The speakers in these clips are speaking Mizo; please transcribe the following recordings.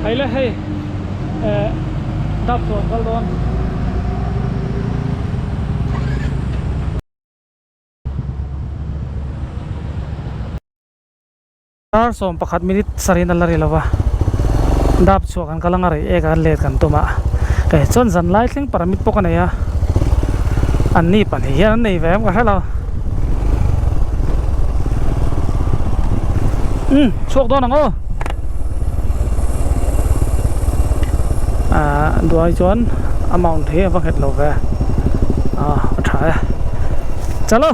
Hei le hei eh dap chuan kal dawn. Dar 11 minute sarin a la ri lo va, dap chhuah kan kal anga rei ek a let kan tum a, kei chuan zan lai thleng permit pawh ka nei a, an ni pahnih hian an nei ve em ka hre lo. Umm chhuak dawn ang aw. Ahh duai chuan a mount hi a va nghet lo ve ah a tha e chalo.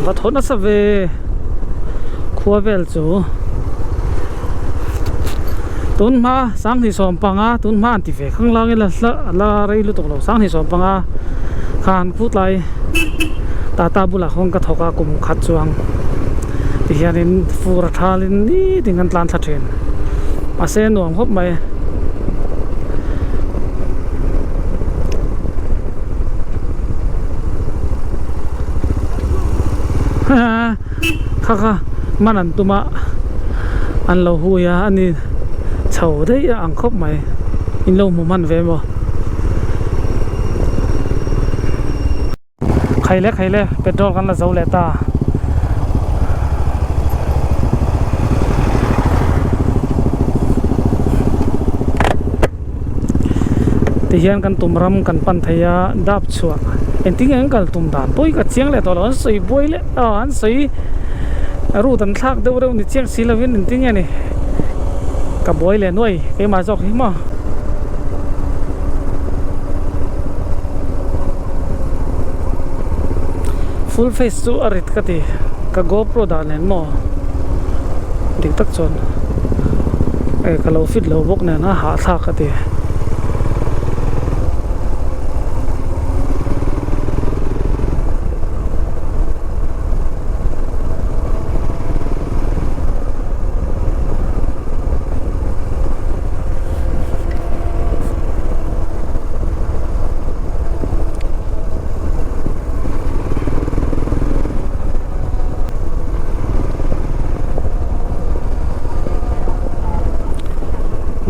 Va thaw nasa ve khua vel chu tun hma sanghnih sawm panga tun hma an ti ve khang lang ila la rei lutuk lo sanghnih sawm panga khan khutlai tata bulah khawn ka thawk a kum khat chuang tihianin fur a thalin nitin kan tlan thla thin mahse nuam khawp mai. Kha kha man an tum a an lo hui a ani chho daih a ang khawp mai in lo hmu hman ve maw. Khaile khaile petrol kan la zo leh ta. Tihian kan tum ram kan pan thei a dap chhuah engtin nge an kal tum dan pawh hi ka chiang leh tawh lo an sawi buai leh aw an sawi route an thlak deuh reuh ni chiang si lovin engtin nge ni ka buai leh nuai keimah zawk hi maw. Full face chu a rit ka ti ka GoPro dah nen maw dik tak chuan eh ka lo fit lo bawk nen a hahthlak ka ti.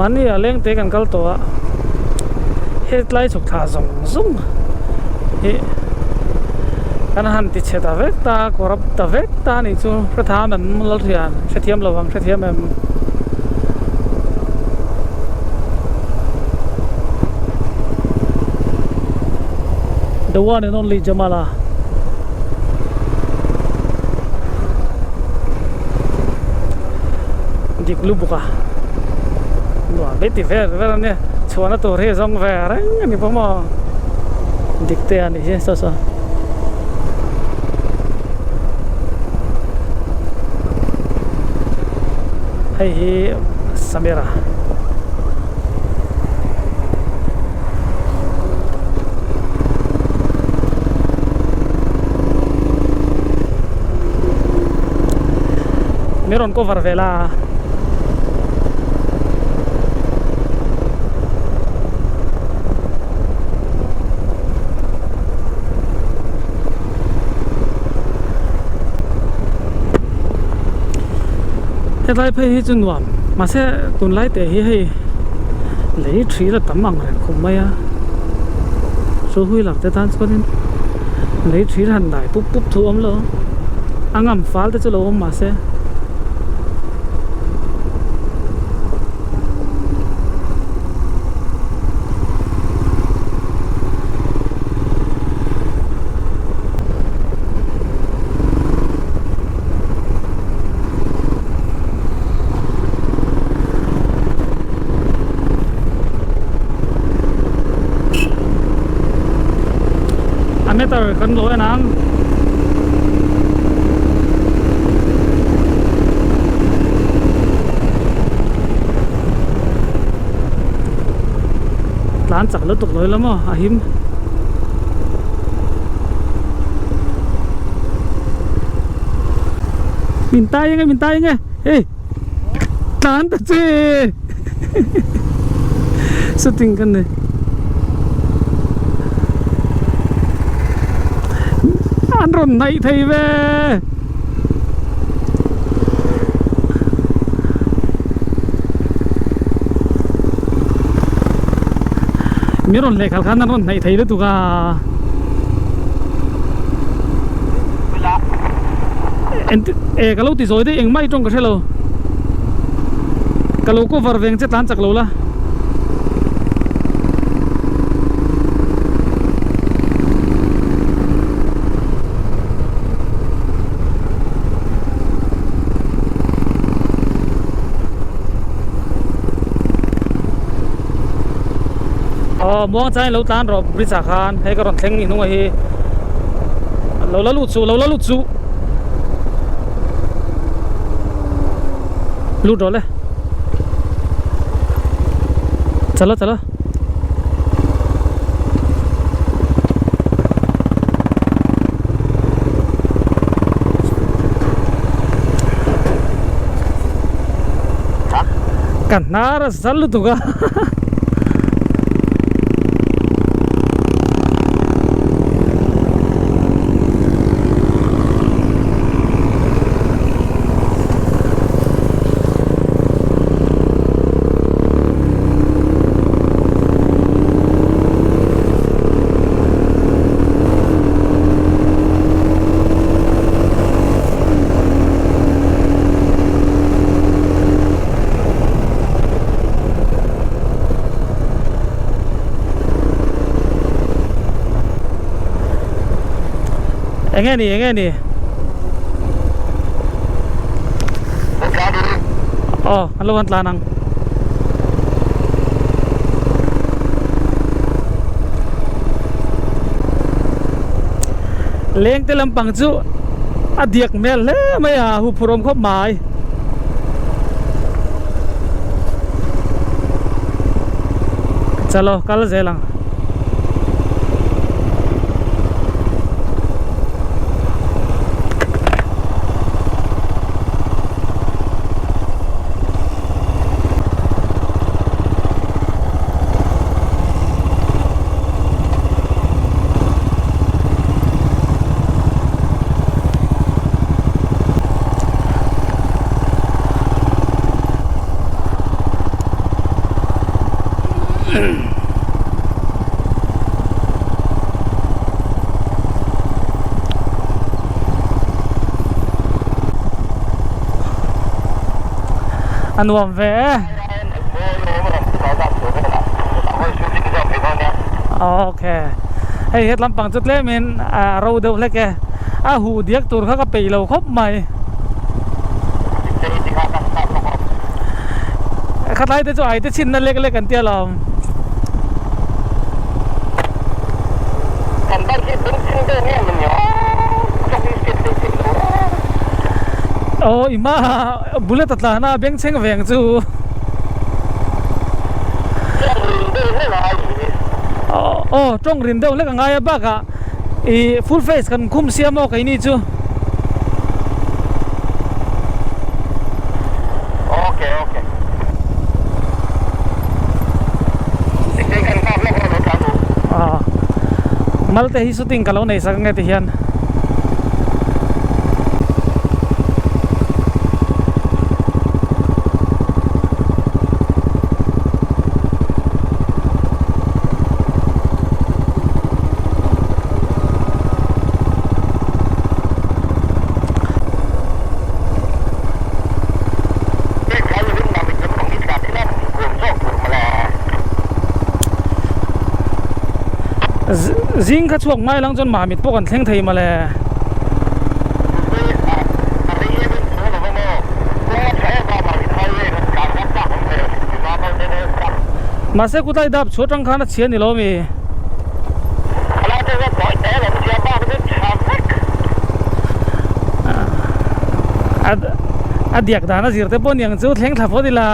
Mahni ah leng te kan kal tawh a hetlai chhuk thla zawng zawng hi kan han ti chhe ta vek ta corrupt ta vek ta a nih chu hrethiam em lalthian hrethiam lo ang hrethiam em. The one and only Jamala. Dik lu bawk a. Nuam ve ti ver ver ania. Chhuahna tur hi a zawng ve reng a ni pawh maw. Dik te a nih hi saw saw. Hei hi Samira. Min rawn cover ve la. Hetlai phei hi chu nuam mahse tunlai teh hi hei lei thil a tam ang reng khawp mai a chu wheeler te tan chuanin lei thil han dai pup pup thu awm lo a ngam fal te chu lo awm mahse. A meter kan lo en ang. Tlan chak lutuk lo ila maw a him. Min tai ange min tai ange hei. Tlan ta che Shooting kan nei An rawn hnaih thei ve Min rawn hleh khalh khan an rawn hnaih thei lutuk a. E ka lo ti zawi daih engmah i tawng ka hre lo ka lo cover veng che tlan chak lo la. Aw muang changin lo tlan rawh bridge ah khan hei ka rawn thleng ni hnungah hi lo la lut suh lo la lut suh lut rawh le chala chala. Ka hnar a zal lutuk a. Enge ni enge ni Aw an lo an tlan ang. Leng te lampang chu a diak hmel hle mai a huphurh awm khawp mai. Chalo kal zel ang. A nuam ve e. Ok hei het lampang chu tlemin a ro deuh hlek e a huh diak tur kha ka peih lo khawp mai. Khatlai te chu ai te chhinna lek lek an tia lawm. Aw i hma bullet a tlan a bengchheng veng chu. Aw tawng rin deuh hlek a ngai a bakah ih full face kan khum sia maw keini chu. Malte hi shooting ka lo nei sak ange ti hian. Zing kha chhuak mai lang chuan Mamit pawh kan thleng thei mawle. Mahse kutlai dap chhuah tang khan a chhia ni lo mi. A diak dan a zir te pawh niang chu thleng thla phawt ila.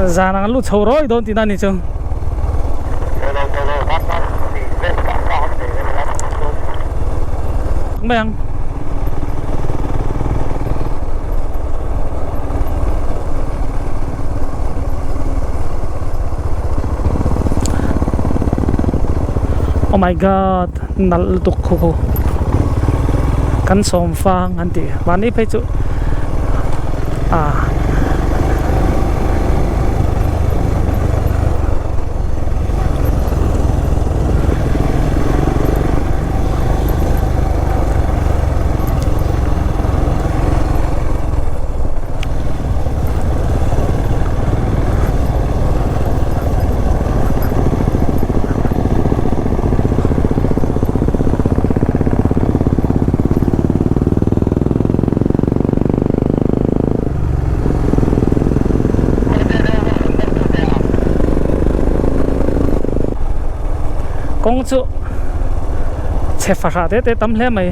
Zan ang lut chho rawi dawn tihna a ni chu. mai ang. Oh my god nalh lutuk khu khu kan sawm fang an ti mahni phei chu ah. Kawng chu chhe fahrah te te tam hle mai.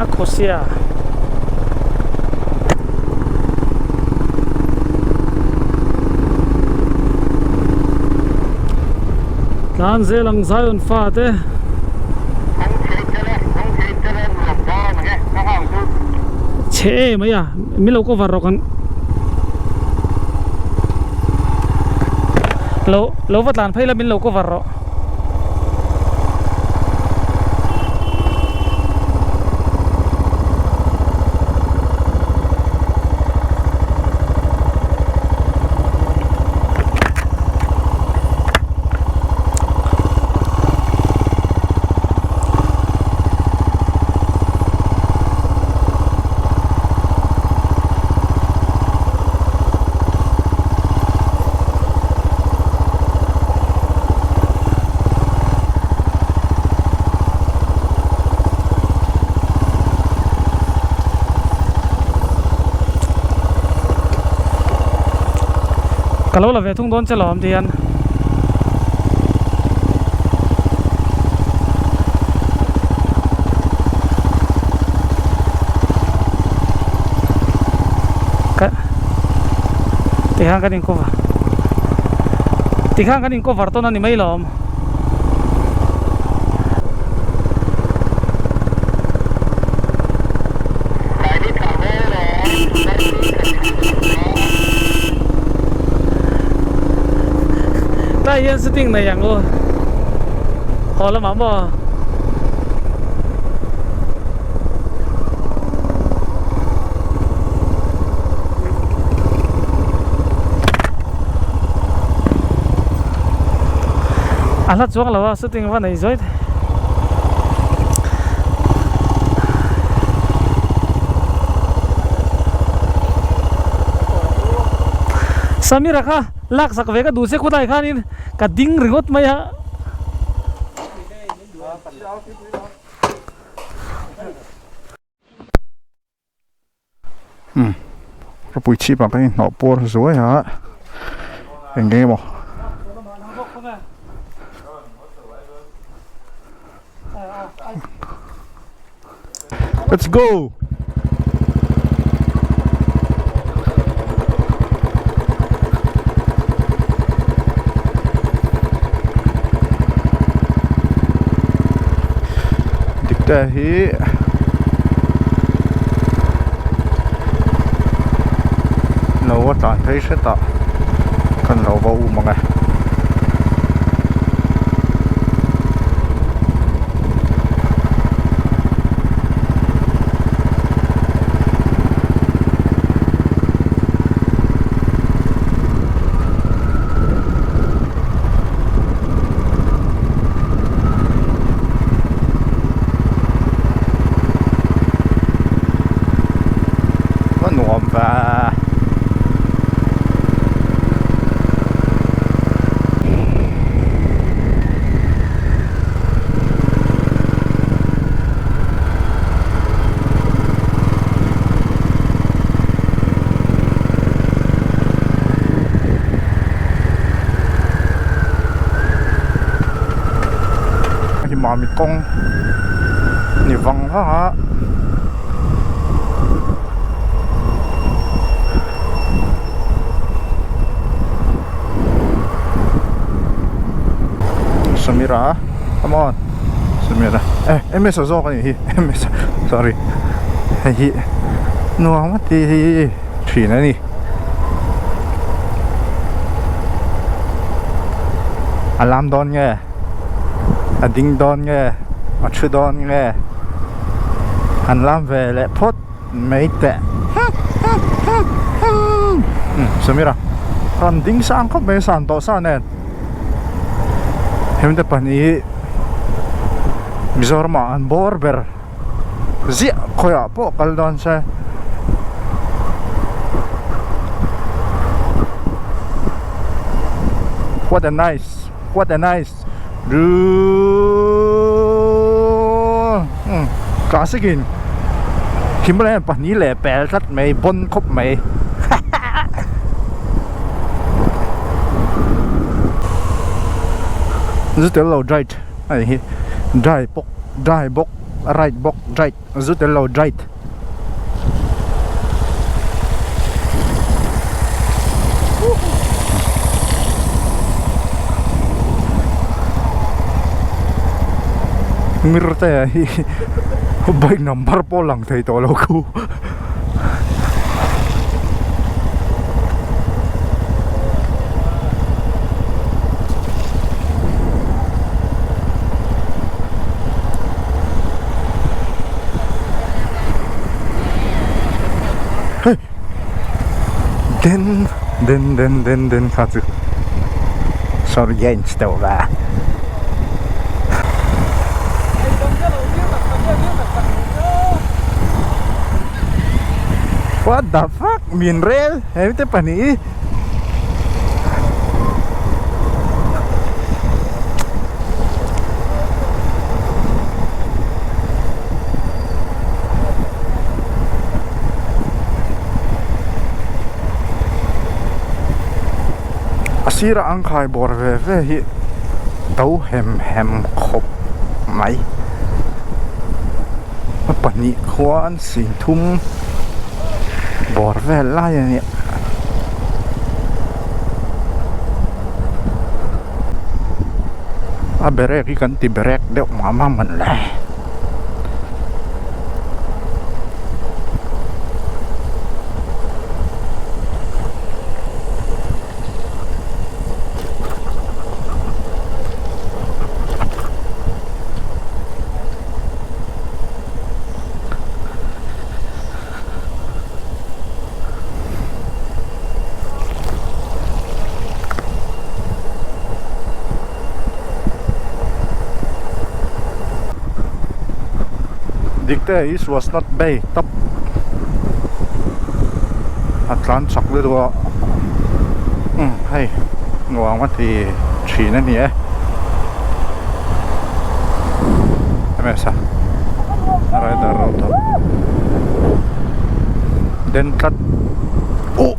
A khawsia. Tlan zel ang Zion fa te. Chhe em mai a, min lo cover rawh kan lo lo va tlan phei la min lo cover rawh. Ka lo la ve thung dawn che lawm ti hian. Ka tikhan kan in cover tikhan kan in cover tawn a ni mai lawm. Tlai hian sitting nei ang u haw lamah maw. A hla chuang lo a shooting va nei zawih thei. Samira kha lak sak ve ka duh che khawtlai khanin ka ding ringawt mai a. Umm ropui chhip ah khan inhnawh puar zuai a eng eng emaw let's go. Dikte hi lo a tlan phei hret a kan lo va um ang e. A nuam ve. Hi mami kawng ni vang vang a. Samira come on Samira eh ms a zawk a nih hi ms sorry hei hi nuam a ti thin a ni a lam dawn nge a ding dawn nge a thu dawn nge an lam ve leh phawt mai teh Samira rawn ding sang khawp mai san tawh sa nen hemi te pahnih hi Mizoram ah an bawr ber ziah khawiah pawh kal dawn se what a nice what a nice classic in Himalayan pahnih leh pel tlat mai bawn khawp mai zu tel lo dry a ni hi dry bawk dry bawk right bawk right zu tel lo right. Mir te hi bike number pawh lang thei tawh lo khu. Hei den den den den den kha chu sorry gains deuh va. What the fuck min rel he te pahnih A sirah an khai bawr ve ve hi to hem hem khawp mai. A pahnih khuan singthum bawr vel lai a nia. A berek hi kan ti berek deuh mah mah man le. Dikte is was not bay tap a tlan chak lutuk a umm hei nuam a ti thin a ni e ms a rider road a den tlat uh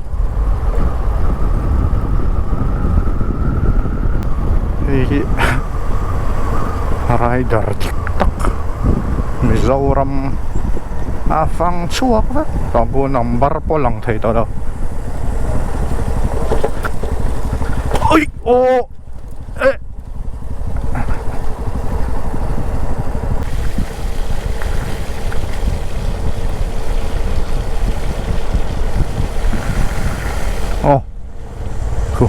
hei hi rider dik tak Mizoram a fang chhuak vek tawh pawh number pawh lang thei tawh lo ui aw eh. Aw khu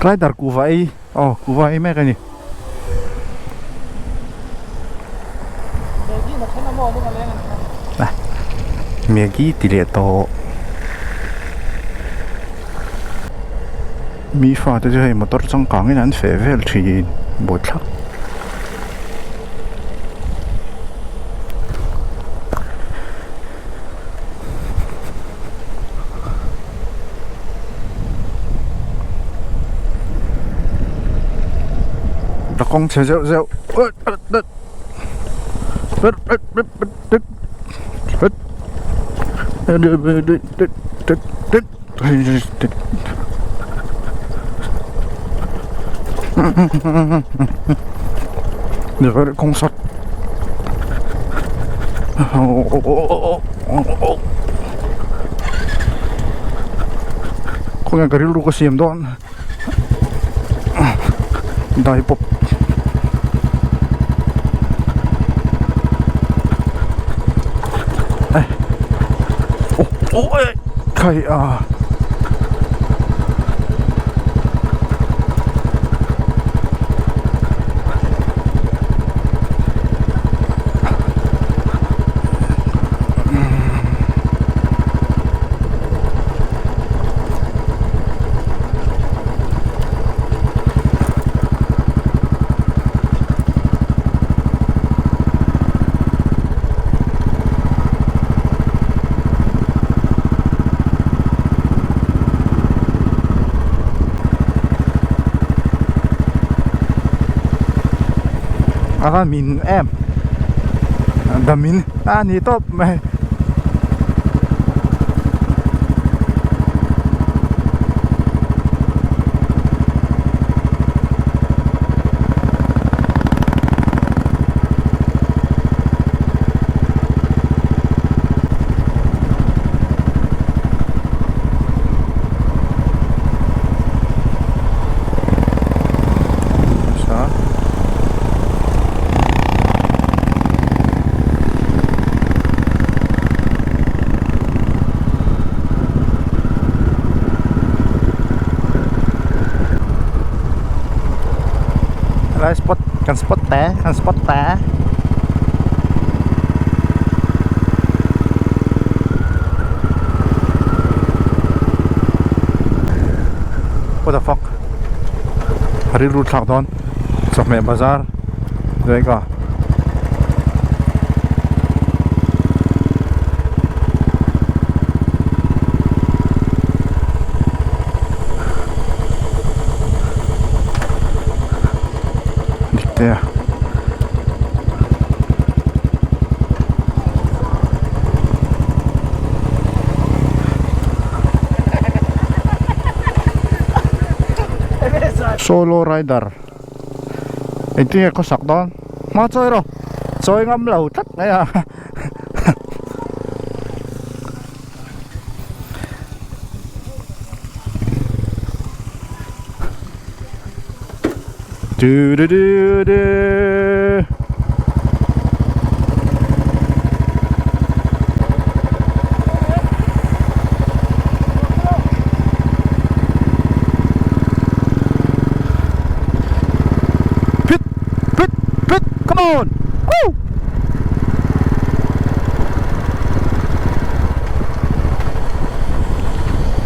rider kuhva ei aw kuhva ei mek a ni. Maggie ti leh tawh mi fate chu hei motor changkang in an feh vel thin buaithlak. A kawng chhe zeuh zeuh kawng sat Khawnge ka rilru ka siam dawn dai pawp aw aw eh khai a. A min em damin a ni tawp mai. Lai spot kan spot te kan spot te What the fuck Rilru thlak dawn chawhmeh bazar Zai ka. Dik te a. Solo rider. Engtin nge khawsak dawn hma chawi rawh chawi ngam lo tlat mai a du du du du Pit pit pit come on woo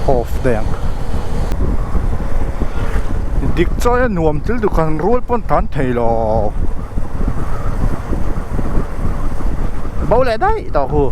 Off daih ang Dik chawi a nuam thil dukan rual pawn tan thei lo Bo leh daih tawh khu.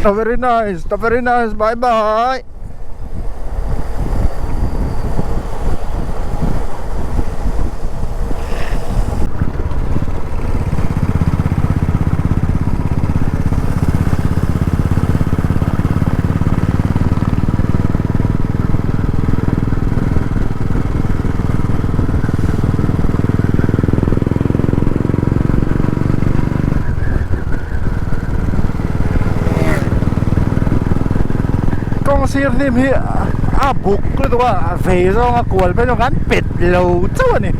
Very nice, very nice, bye bye. Kawng sir hnim hi a buk lutuk a a vei zawng a kual phei chuan kan pet lo chauh a ni.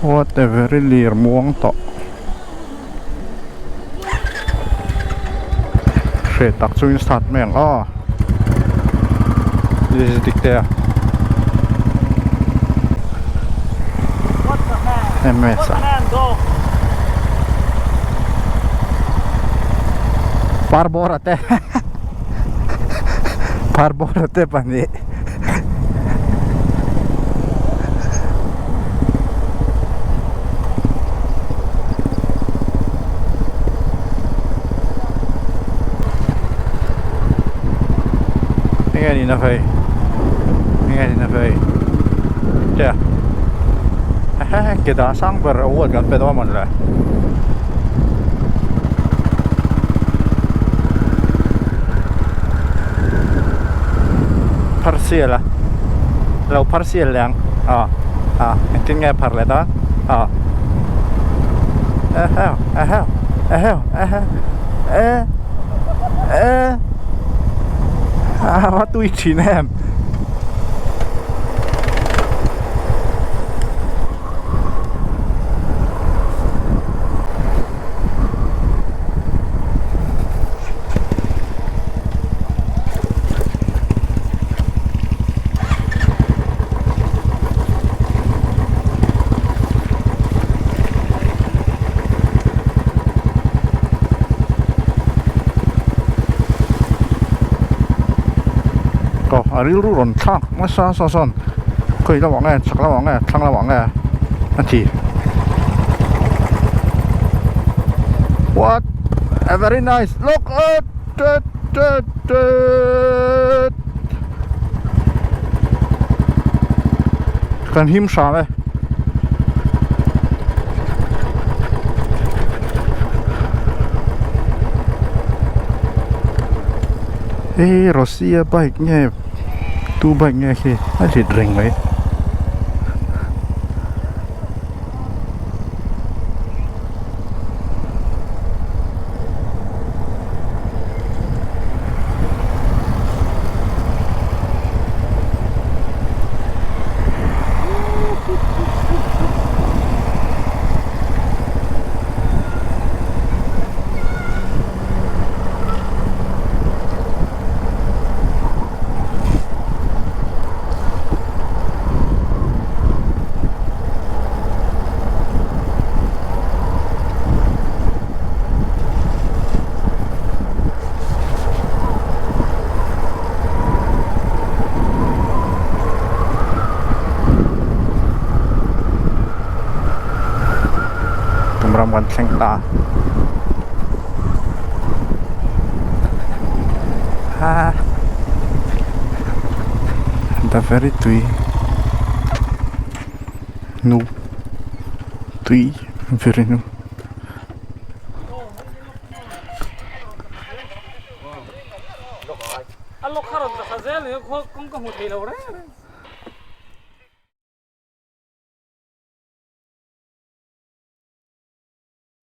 What a very lir muang tawh Hreh tak chungin start mai ang aw This is dik te a MS a Parbora te Parbora te pahnih. Enge nihna phei enge nihna phei tia hehe ke dah sang ber award kan pe dawn mawn le. Phar sial a lo phar sial leh ang aw ah engtin nge a phar leh dawn aw eheu eheu eheu eheu e e a va tui thin em. Aw a rilru rawn thlak nasa saw sawn khawi lamah nge chhak lamah nge thlang lamah nge a ti what a very nice look at tet tet tet kan him hram e. Hei Rossi a bike nge tu bike nge khi a hlit reng mai. Tumram kan thleng ta a the very tui nu tui very nu. A lawk kha rawn ta thla zel ni kawng ka hmu thei lo reng reng.